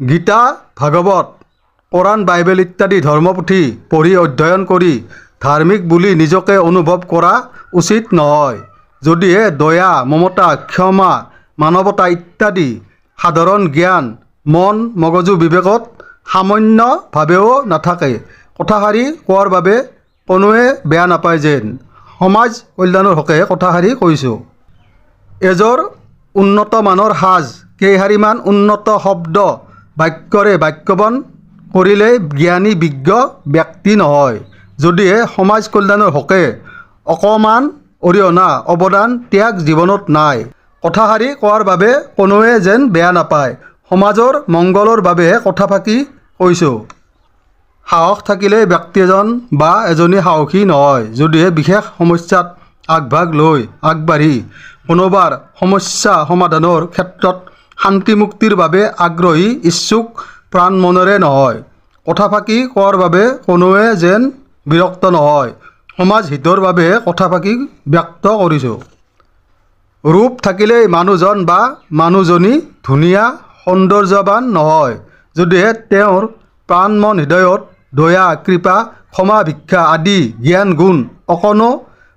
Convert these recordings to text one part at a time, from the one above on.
গীতা, ভাগৱত, কোৰাণ, Bible ইত্যাদি ধৰ্মপুথি পঢ়ি অধ্যয়ন কৰি ধাৰ্মিক বুলি নিজকে অনুভৱ কৰা উচিত নহয়, যদিহে দয়া, মমতা, ক্ষমা, মানৱতা ইত্যাদি সাধাৰণ জ্ঞান মন মগজু বিবেকত সামান্যভাৱেও নাথাকে। কথাষাৰি কোৱাৰ বাবে কোনোৱে বেয়া নাপায় যেন। সমাজ কল্যাণৰ হকে কথাষাৰি কৈছোঁ। এযোৰ উন্নত মানৰ সাজ, কেইশাৰীমান উন্নত শব্দ বাক্যৰে বাক্যবাণ কৰিলেই জ্ঞানী বিজ্ঞ ব্যক্তি নহয়, যদিহে সমাজ কল্যাণৰ হকে অকণমান অৰিহণা, অৱদান, ত্যাগ জীৱনত নাই। কথাষাৰি কোৱাৰ বাবে কোনোৱে যেন বেয়া নাপায়। সমাজৰ মংগলৰ বাবেহে কথাফাঁকি কৈছোঁ। সাহস থাকিলেই ব্যক্তি এজন বা এজনী সাহসী নহয়, যদিহে বিশেষ সমস্যাত আগভাগ লৈ আগবাঢ়ি কোনোবাৰ সমস্যা সমাধানৰ ক্ষেত্ৰত শান্তি মুক্তিৰ বাবে আগ্ৰহী ইচ্ছুক প্ৰাণ মনেৰে নহয়। কথাফাঁকি কোৱাৰ বাবে কোনোৱে যেন বিৰক্ত নহয়। সমাজ হিতৰ বাবেহে কথাফাঁকি ব্যক্ত কৰিছোঁ। ৰূপ থাকিলেই মানুহজন বা মানুহজনী ধুনীয়া সৌন্দৰ্যৱান নহয়, যদিহে তেওঁৰ প্ৰাণ মন হৃদয়ত দয়া, কৃপা, ক্ষমা, ভিক্ষা আদি জ্ঞান গুণ অকণো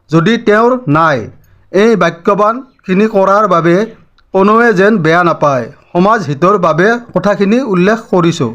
যদি তেওঁৰ নাই। এই বাক্যবাণখিনি কৰাৰ বাবে কোনোৱে যেন বেয়া নাপায়। সমাজ হিতৰ বাবে কথাখিনি উল্লেখ কৰিছোঁ।